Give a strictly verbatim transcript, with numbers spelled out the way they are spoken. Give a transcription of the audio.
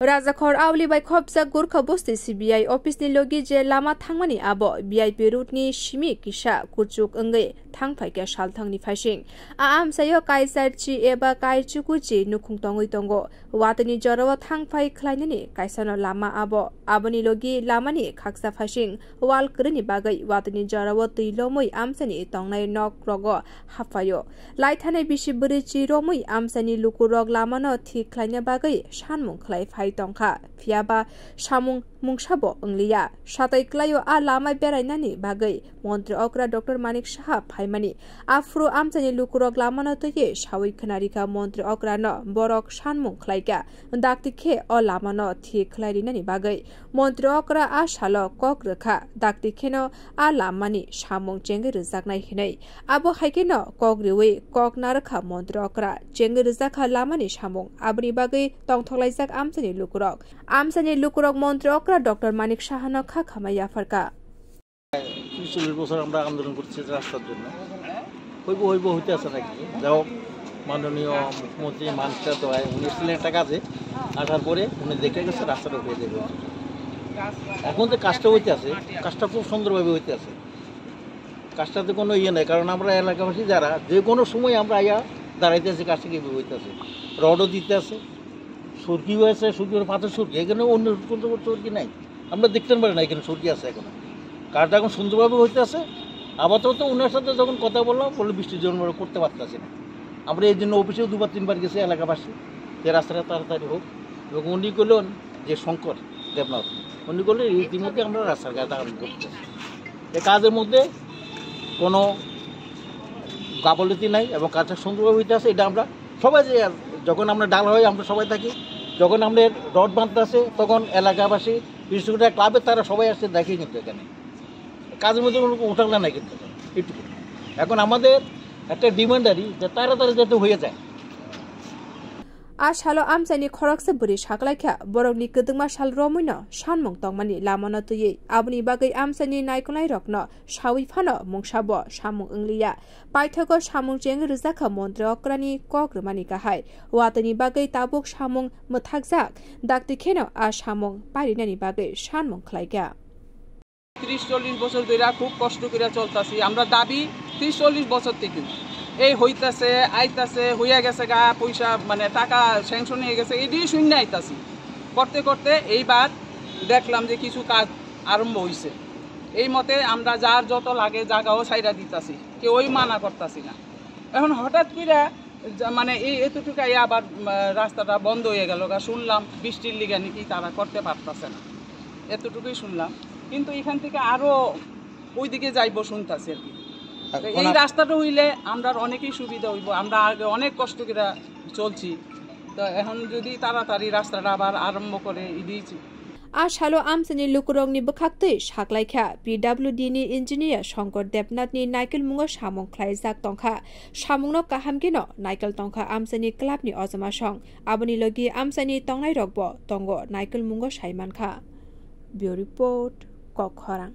Rajakhor auli bai khopjak Gurkha Bosti C B I office ni logi je lama thangmani abo V I P road ni simi kisa kuchuk wngwi thangphaikha salthangni phaising. A amchaio kaisarchi eba kaichukuchi nukhung tongwi tongo. Watwini jorao thangphai khlainani kaisano lama abo. Aboni logi lamani khaksa phaising wal kwrwini bagwi watwini jorao twi lomwi amchaini tongnai nok rogo haphaio. Laithanai bisi bwrwi chi romwi amchaini lukurok lamano thik khlaina bagwi sanmung khlai phai tongkha, phiyaba samung mungsabo wngliya. Satai kwlaio a lama berainani bagwi Montri okra Doctor Manik Saha phaimani. Aphuru amchaini lukurok lamano twiwi sawi khwnarikha Montri okrano borok sanmung khlaikha. Dakti khe o lamano thik khlai rinani bagwi Montri okra a salo kok rwkha. Dakti kheno a lamani samung chengwi rwjaknai hinwi. Abo hai kheno kok riwi kok narwkha Montri okra. Chengwi rwjakha lamani samung. Aboni bagwi tongthoklaijak amchaini lukurok. Amchaini lukurok Montri okra Doctor Manik Sahano kha khamai yapharkha. ত্রিশ চল্লিশ বছর আমরা আন্দোলন করছি রাস্তার জন্য। হইব, হইব, হইতে আছে নাকি? যাই হোক, মাননীয় মুখ্যমন্ত্রী মানিক সাহা তো ভাই, উনি এসেছিলেন একটা কাজে, আসার পরে উনি দেখে গেছে রাস্তাটা হয়ে যাবে। এখন যে কাজটা হইতে আছে, কাজটা খুব সুন্দরভাবে হইতে আছে। কাজটাতে কোনো ইয়ে নাই, কারণ আমরা এলাকাবাসী যারা, যে কোনো সময় আমরা আইয়া দাঁড়াইতে আছি, কাজটা কীভাবে হইতে আছে, রডও দিতে আছে, সুরকি হয়েছে, সুরকি হলে পাথর সুরকি, এখানে অন্য কোনো সুরকি নাই। আমরা দেখতে পারি না এখানে সুরকি আছে এখনো। কাজটা এখন সুন্দরভাবে হইতে আছে। আপাতত ওনার সাথে যখন কথা বললাম, বললো বৃষ্টির জন্য আমরা করতে পারতেছি না। আমরা এই জন্য অফিসেও দুবার তিনবার গেছি এলাকাবাসী, যে রাস্তাটা তাড়াতাড়ি হোক। এবং উনি করলেন যে শঙ্কর দেবনাথ, উনি করলেন ইতিমধ্যে আমরা রাস্তার কাজ আরম্ভ করতেছি। এই কাজের মধ্যে কোনো গাফলতি নাই এবং কাজটা সুন্দরভাবে হইতে আছে। এটা আমরা সবাই যে, যখন আমরা ডাল হয় আমরা সবাই থাকি, যখন আমরা রড বাঁধতে আছে তখন এলাকাবাসী, বিশেষ করে ক্লাবের তারা সবাই আসছে দেখে কিন্তু এখানে কাজের মধ্যে কোনো উঠালা নাই কিন্তু এখানে। এইটুকু। এখন আমাদের একটা ডিমান্ড আর কি, যে তাড়াতাড়ি যাতে হয়ে যায়। A salo amchaini khoroksa bwrwi saklaikha, borokni kwdwkma sal romwino sanmung tongmani lamano twiwi. Aboni bagwi amchaini naikolnairokno sawi phano mungsabo samung wngliya. Paithago samung chengwi rwjakha Montri okrani kok rwmani kahai. Watwini bagwi tabuk samung mwthakjak. Dakti kheno a samung parinani bagwi sanmung khlaikha. ত্রিশ চল্লিশ বছর ধরে খুব কষ্ট করে চলতেছি। আমরা দাবি ত্রিশ চল্লিশ বছর থেকে এই হইতাছে, আইতাছে, হইয়া গেছে গা, পয়সা মানে টাকা স্যাংশন হয়ে গেছে, এটাই শূন্য আইতাছি। করতে করতে এইবার দেখলাম যে কিছু কাজ আরম্ভ হইছে। এই মতে আমরা যার যত লাগে জায়গাও ছাইড়া দিতাছি, কেউই মানা করতাছি না। এখন হঠাৎ করে যা-, মানে এই এতটুকু আইয়া আবার, উম, রাস্তাটা বন্ধ হয়ে গেল গা, শুনলাম বৃষ্টির লিগে নাকি তারা করতে পারতাছে না, এতটুকুই শুনলাম। কিন্তু এখান থেকে আরো ওইদিকে যাইবো শুনতাছি আর কি। আর তো এই ওনার রাস্তাটা হইলে আমরা অনেকেই সুবিধা হইব, আমরা আগে অনেক কষ্ট করে চলছি, তো এখন যদি তাড়াতাড়ি রাস্তাটা আবার আরম্ভ করে দিয়েছি। A salo amchaini lukurokni bwkhaktwi saklaikha P W D ni engineer Shankar Debnath ni naikolmungo samung khlaijak tongkha. Samungno kaham kheno naikel tongkha amchaini club ni ojomasong. Aboni logi amchaini tongnairokbo tongo naikolmungo saimankha. Bureau Report, Kokkhorang.